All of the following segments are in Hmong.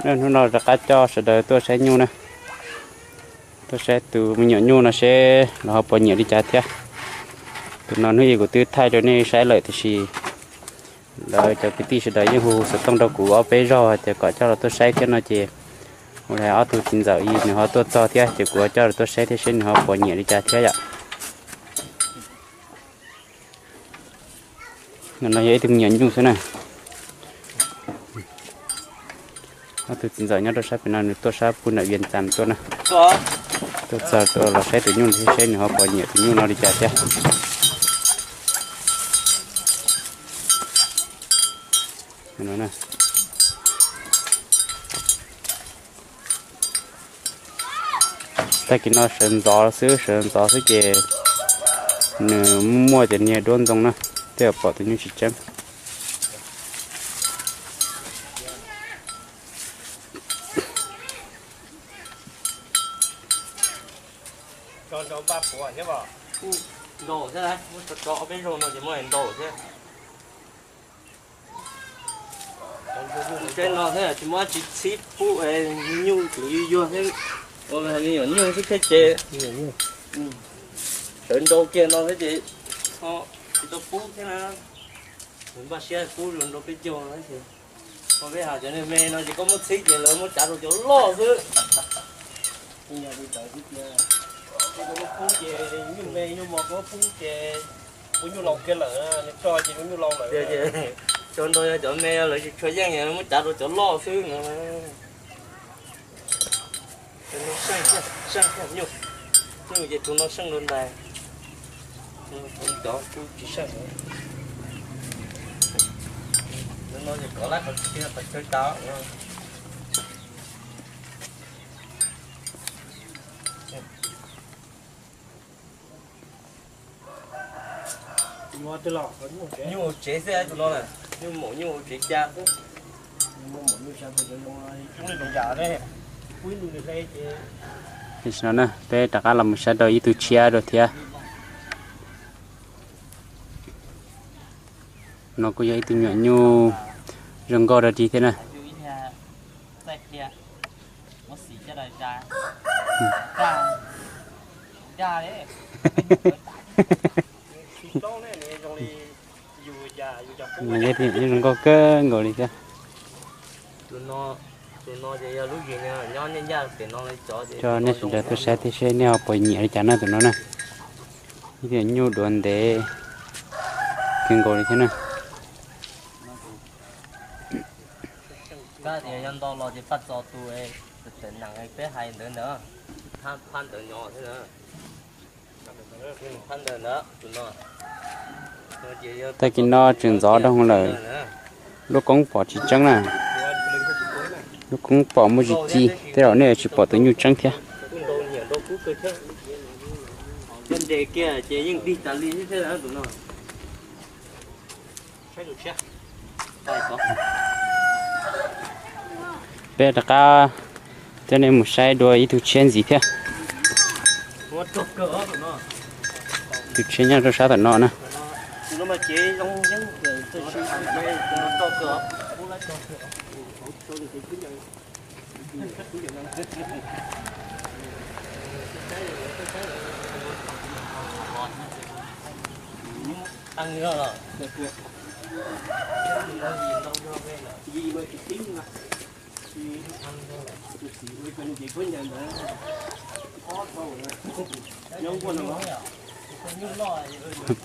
Hnub no rov qab coj sawv daws tuaj saib nyuj na, tuaj saib tus me nyuam nyuj no seb los ho pom nyiam li cas thiab. Tus no hnub ib kuv twb thaij rau nej saib lawm tiam sis lawv cov kwv tij sawv daws yeej hu hu xov tooj rau kuv ob peb zaug hais tias kom coj los tuaj saib thiab no ces ua li ob tug txiv ntxawm nws ho tuaj txog thiab ces kuv ho coj los tuaj saib thiab seb nws ho pom nyiam li cas thiab yom. No yog ib tug me nyuam nyuj xwb na. Ob tug txiv ntxawm nyob rau sab pem no nws tuaj sab pug nram Vias Cas tuaj na. Tuaj txog tuaj los saib tus nyuj thiab seb nws ho pom nyiam tus nyuj no li cas thiab. Tag kis no sawv ntxov xwb, sawv ntxov xwb ces nws muaj cov niag duab ntxoo na, thiaj pom tus nyuj tsis tseeb. Ntau thiab, muab tso ob peb zaug no ces muab ntau thiab. Tseeb no thiab tsis muab tsis txhib pub, nyuj tseem yuag yuag thiab, ua me nyuam nyuj xwb thiab ces sawv nrau kiag no thiab ces ho tsis tau pub thiab na. Npaj siab pub zoo nrau peb caug thiab ces, ho peb has cov niag me no ces koj muab txhib ces lawv muab tsav rau cov loj xwb. Koj muab pub ces nyuj me nyuj mos koj muab pub ces ua nyuj laus kiag lawm, nws tso ces ua nyuj laus lawm. Tso nrau yog cov me lawv tsis tshua yeej, muab tsav rau cov loj xwb no. Seej, seej, nyuj, nyuj ces tus no seej dua ntais, cov kuj tsis seej. Tus no ces kov lab qhov chaw tas. Nyuj hauv tsev xwb tus no na, nyuj maum nyuj hauv tsev ca xwb. Tam sim no na peb rov qab los mus saib rau ib tug tshiab dua thiab. No kuj yog ib tug nyuam nyuj zoo nkauj dog dig thiab na. Nws yog ib tug nyuam nyuj zoo nkauj kawg nkaus li thiab. Coj nej sawv daws tuaj saib thiab seb nej ho puas nyiam li cas na tus no na. Ib tug nyuam nyuj duav ntev kawg nkaus li thiab na. Kab tias yog ntau los ces paj txos tus tawm nees peb hais ntawd ntawd, phab ntawd nyo thiab. Phab ntawd ntawd tus no. Tag kis no tseem ntxov rau hauv lawm, lub koob pom tsis tseeb na. Lub koob pom muaj tsis ci, tej zaum nej tsis pom tus nyuj tseeb thiab. Nres kiag ces yeej dig tas li thiab tus no. Peb rov qab coj nej mus saib dua ib tug tshiab ntxiv thiab. Tus tshiab nyob rau sab tom no na.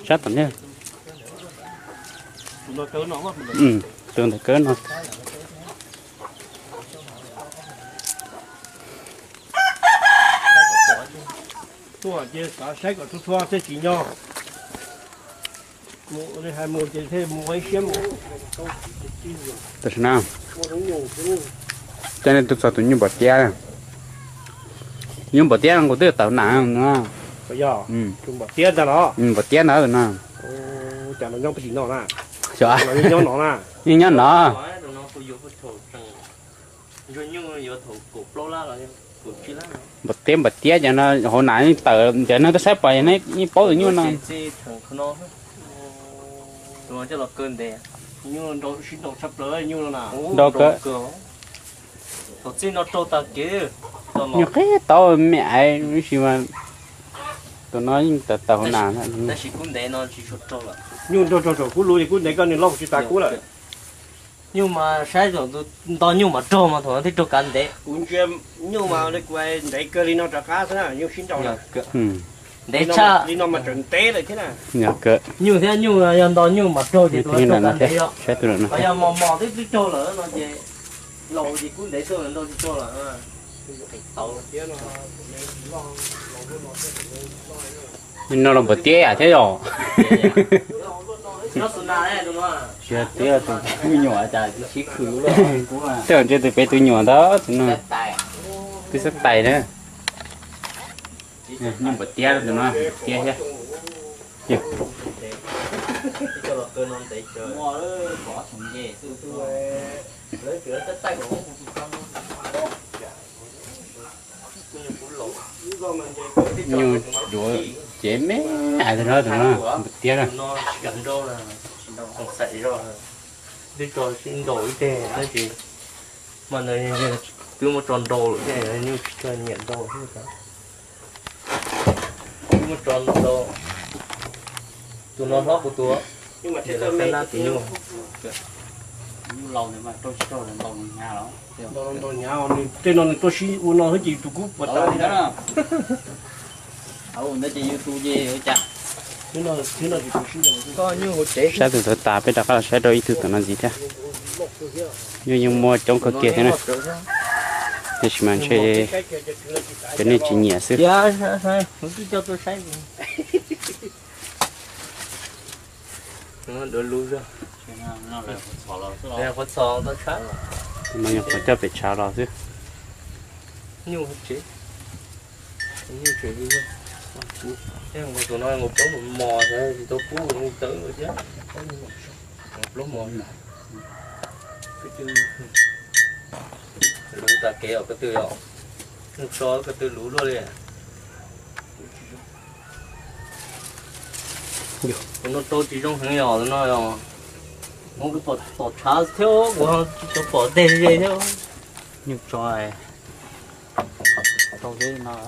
Sab tom ne, tus ntawm kawb no. Tuaj ces xav saib kom txhua txhua thiaj tsis nyob. Tam sim no coj nej tuaj txog tus nyuj npam tiab. Nyuj npam tiab no nkaus twb tawm nam no. Npam tiab ntag los? Npam tiab ntawd no. Cas nws nyob pem tim no na? Xyov, nyob no na. Yeej nyob no. Npam tiab npam tiab ces no hauv nam yeej tawm, ces nej twb saib pom yeej paub tus nyuj no. Nrau kawg. Tus txij no raug tag kev. Nyuj qhib tau me aiv ib si mas tus no yeej tawm tawm hauv nas. Tab sis kub ntev no tsis tshua raug lawm. Nyuj nrog raug saum kub lus ces kub ntev koj nws loj tsis tas kub lawm. Nyuj mas saib zoo nto nyuj mas raug mas thaum no thiaj raug kav ntev. Kuv ntsia nyuj mas kuv ntev kawg li no rov qab xwb na, nyuj sib nraus na. Ntev tshaj li no mas tseem ntev lawm thiab na. Nyuj thiab nyuj yog nto nyuj mas raug ces tus no raug kav ntev yom. Yog mos mos twb twb raug lawm no ces laus ces kub ntev tuaj lawm nrau tsis tuaj lawm. No los npawg tiab yam thiab yom. Tsis tiab tus me nyuam cas sib khwv lub loj. Tej zaum ntshe tus pem tus nyuam ntawd tus no. Twb xab tais na. Nyuj npawg tiab tus no tiab thiab. Nyuj duav cev me ais tus no tus no npawg tiab na. Twb tso sib nrau ib teg tab sis mas twb muab tso nrau lawm thiab nyuj tsis tshua nyiam nrau thiab. Twb muab tso nrau. Tus no hlob kuv tus. Nyuj mas tsis tau me tus nyuj. Nyuj laus ntawd mas rau tsis rau los ntaus hnyav los. Ntaus hnyav, nws tej no nws tuaj sib ua no xwb ces tus kub puas tau li ntawd. Ntawd ces yus tus ces ua cas. Saib tus ntawd tas peb rov qab los saib rau ib tug tom no ntxiv thiab. Nyuj yeej muaj coob kawg kiag thiab na. Tiam sis mas ntshe cov nej tsis nyiam xwb. Tus no yog qhov coj pem tshav los xwb. Tus no plaub mos mos tsis tau pub tawv thiab. Plaub mos luv tas kev os ko tw os. Nws so ko tw luv luaj li. Tus no rau tsis zoo heev yom, tus no yog. Kuv pom tom tshav thiab kuv tsis tau pom deg ze thiab. Nyuj tso,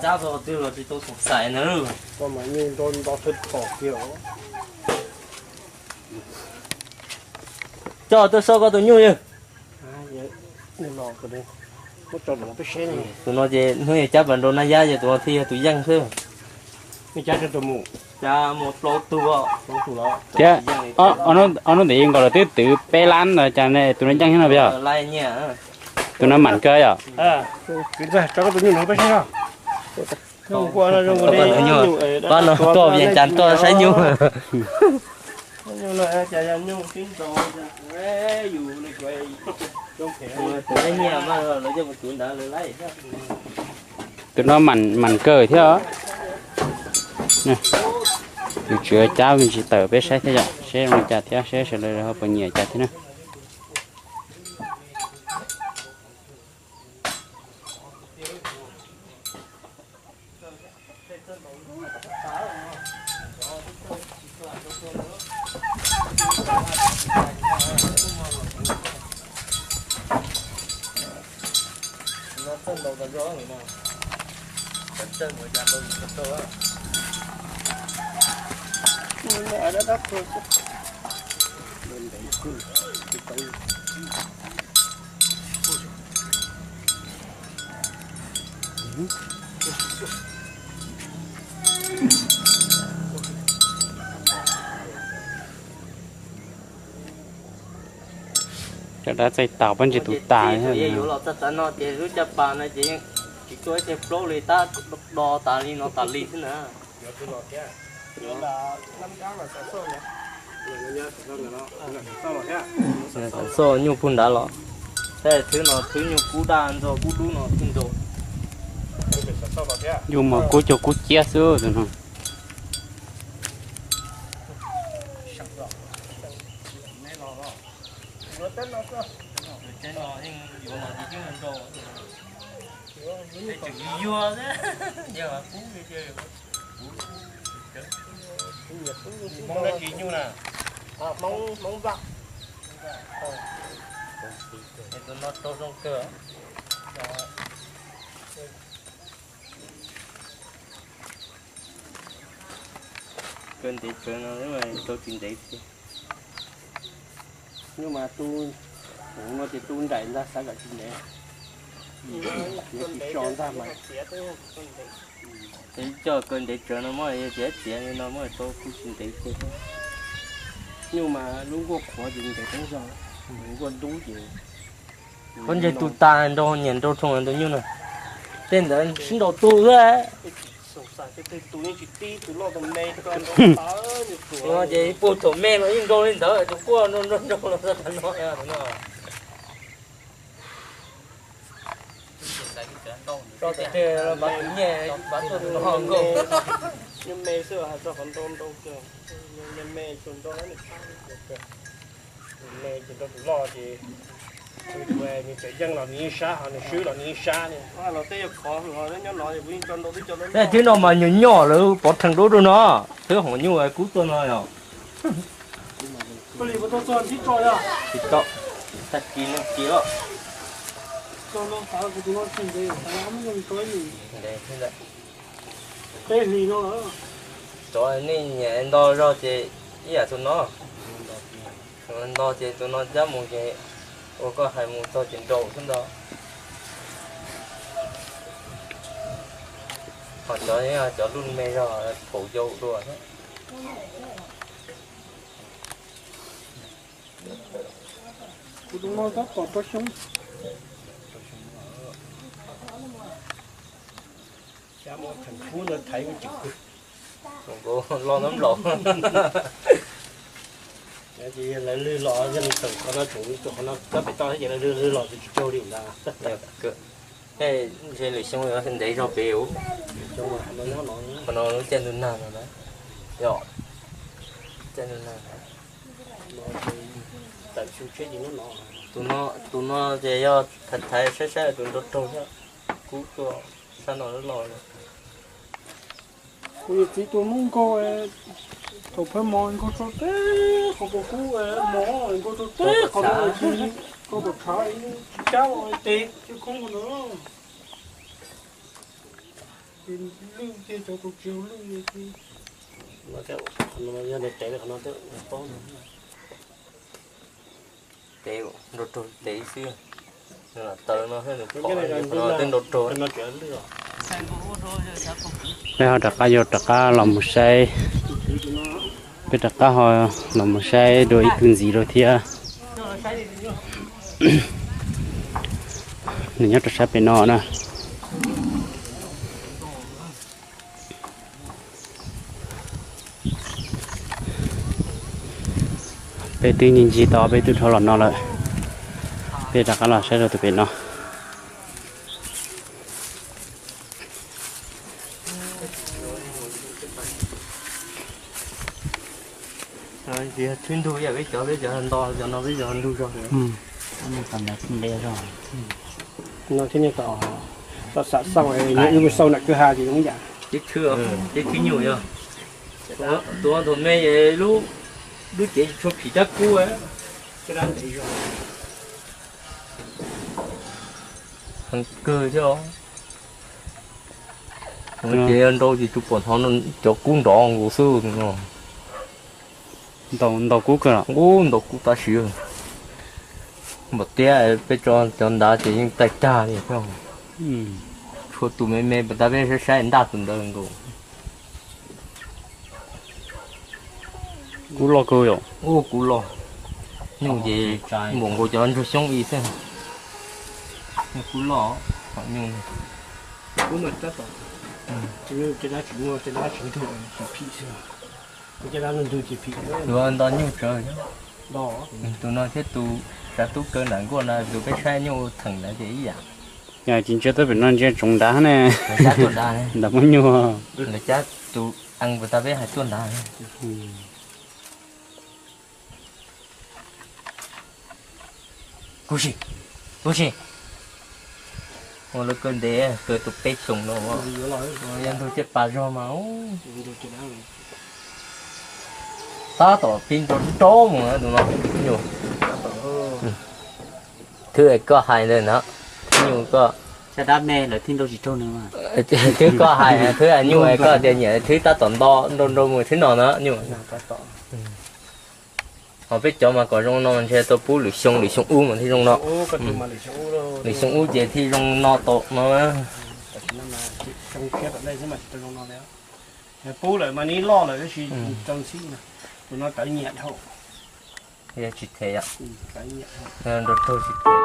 cab tau twg los tsis tau xoom xais ntag. Coj tuaj so koj tus nyuj yog. Tus no ces hnub yog cab pas nrau nab yab ces tus no thiaj yog tus yeej xwb. Cab mus plaub tug thiab. Ob hnub ntawd nkaus los twb twv peb lab ntawd cas tus no yeej thiab no yog. Tus no mam kawg yom. Pab no tuaj yeej cas tuaj saib nyuj. Tus no mam kawg thiab. Tus tswv cab me ntsis tawm peb saib thiab yom, seb zoo li cas thiab seb sawv daws ho puas nyiam cas thiab na. Cov dab txaij tas pob ntseg tus tas. Yuav los txog tav no ces lub caj pas no ces yeej tsis tuaj ib teg plaub li, tab do tas li no tas li xwb na. Xov xoj nyuj puag nrad los, saib thwb no thwb nyuj kub daj ntxo kub dub no thwb nrau. Nyuj mas kub cuag kub ciab xwb tus no. Hmoob dab tsi nyuj na? Hmoob Vaj. Tus no rau zoo kawg. Kawg ntev tsawv no rau tsis ntev tiag. Nyuj mas tu, no ces tu nraim ntag xav kom tsis ntev. Tsis so ntag mas. Coj kawg ntev tsawv no muab txiav txiav li no muab tso kuj tsis ntev tiag. Nyuj mas lub nkuaj qhuav ces ntev teeb zog, nkuaj dub ces. Koj ntshe tus tas nrau nyiam nrau tshoo tus nyuj na. Tej ntawd sib nrau tu xwb. Ces puag thaum me los yeej nrau li ntawd tus quaj nrau nrau nrau los txog tag no no. Tso tus twg los npav tus nyiaj, npav tuaj tus no nkaus. Nyuj me xwb hais txog qhov nrau nrau kawg, nyuj me tsuas nrau me ces nrau tus loj ces nws tseem yeej los nws yeej sab ho nws swb los nws yeej sab li. Tej thwb no mas nyuam nyuam lawv pov theem dua rau no, thwb hom nyuj kub tuaj no yom. Tsis tau, tag kis no kis os. Cov nej nyiam nto zog ces ib yam tus no, tus no nto ces tus no cab mus ces ua koj hais mus txog ces nraum xwb nto. Ho cov, cov lub me zog phaum yau dua thiab. Kuv tus no tab tom rau xyoob. Xyab muab theem kub no thaiv kuv los nab nplaum. Ces lawv lwg los yog nws tawm qhov no tseem qhov no cov pem toj thiab ces lawv lwg lwg los ces tsis raug li ntag. Ntshe lwm xyoo ntev zog pem ub. Qhov no lub caij ntuj nag no na. Yog caij ntuj nag no. Tus no, tus no ces yog thaiv thaiv saib saib tus nrau raug thiab. Kub tuaj sab no loj loj. Kuv yawm txiv tus Hmoob nkaug, thaum phawj mos nkaug tso teb qhov kub, mos nkaug tso teb qhov no, koj pom tshav tsis cab los tes cov khoob no. Lwj tiag, cov tus tsis lwj tiag. Yog tes qhov no paub. Tes nrau raug tes xwb. Nws lam taws no thiab nws pom tej nrau raug. Peb ho rov qab yuav rov qab los mus saib, peb rov qab ho los mus saib dua ib tug ntxiv rau thiab. Nws nyob rau sab pem no na. Peb twb ncig ncig tau peb tug dhau los no lawm, peb rov qab los saib rau tus pem no. Tsis yog txhib ntug ib yam peb cov, peb cov nto, cov no peb cov ntug zog. No thiaj li tau, tau xam xauj, yog wb mus xauj nram kwj ha ces zoo ib yam. Tib txhib, tib txhib nyuj yog. Tuav nthaum me lub, lub cev tsis tshua phim dab kub. Heev kawg thiab. Ces nrau ces tsuas pom hnov cov kub nrov nkaus xwb no. Ntaus kub kawg los? Ub, ntaus kub tab sis npaum tiab, peb tso cov ntav ces yeej tag tag li. Tshuav tus me me pas tas peb saib saib ntaj tus ntawd nkaus. Kub loj kawg yom? Ub, kub loj. Nyuj ces npaum nkaus cov ntsuag xyoob ib xwb. Kub loj, nyuj. Tus nto nyuj tsawv. Tus no thiab tus tsav tub kaw nram nkuaj no, tus peb saib nyuj theem ntawd ces ib yam. Yog tsis ntsia tuaj pem no ntsia tsoov nrad ne. Nram muaj nyuj. Lawv cab tus ees pas tas peb hais tuaj nrad. Kuv si, kuv si. Ua lawv kaw ntev, kaw tus peb xyoos no. Yog ntug caj pas zog mas. Tab tom pib nrau nrau mus tus no. Nyuj, thwb koj hais ntawd na, nyuj koj. Cov dab me lawv thiaj nrau tsis raug nws. Twb koj hais, twb nyuj, koj tias nyiam twb tab tom nto nrau nrau mus twb no na nyuj. Ho peb cov mas kom zoo no ntshe tau pub lwm xyoo, lwm xyoo ub mas thiaj zoo no. Lwm xyoo ub ces thiaj zoo no tau no. Pub lawm mas nws loj lawm tab sis tsis tau ntxhib, tus no tawv nyiam dhau. Tsis them, nrau raug tsis them.